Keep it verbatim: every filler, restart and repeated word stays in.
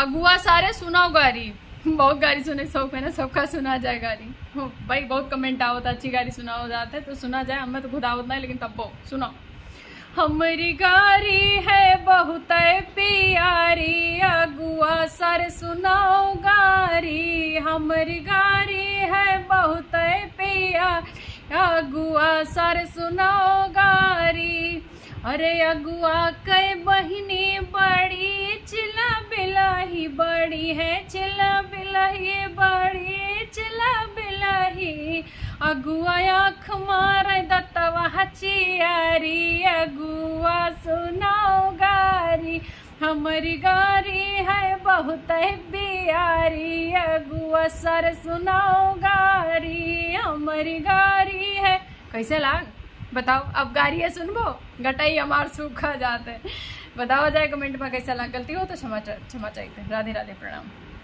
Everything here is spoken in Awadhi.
अगुआ सारे सुनाओ गारी। बहुत गारी सुने शौक है ना, सबका सुना जाए गारी। हो, भाई, बहुत comment आवत, अच्छी गारी सुनाओ जात है, तो सुना जाए। हमें तो खुद आवत नहीं, लेकिन तब वो सुनाओ। हमरी गारी है बहुत प्यारी, अगुआ सर सुनाओ गारी। हमरी गारी है बहुत प्यारी, अगुआ सर सुनाओ गारी। अरे अगुआ कै बहिनी बड़ी चिलबिलही, बड़ी है चिलबिलही, बड़ी चिलबिलही। अगुआ आँख मारे दतवा चियारी, अगुआ सुनाओ गारी। हमरी गारी है बहुत प्यारी, अगुआ सर सुनाओ गारी। हमरी गारी है, कैसे लाग? बताओ, अब गारी है सुनबो, गटई हमार सूखा जात है। बताओ जाए comment में कैसे लाग, गलती हो तो क्षमा चा-, क्षमा चाहिए। राधे राधे, प्रणाम।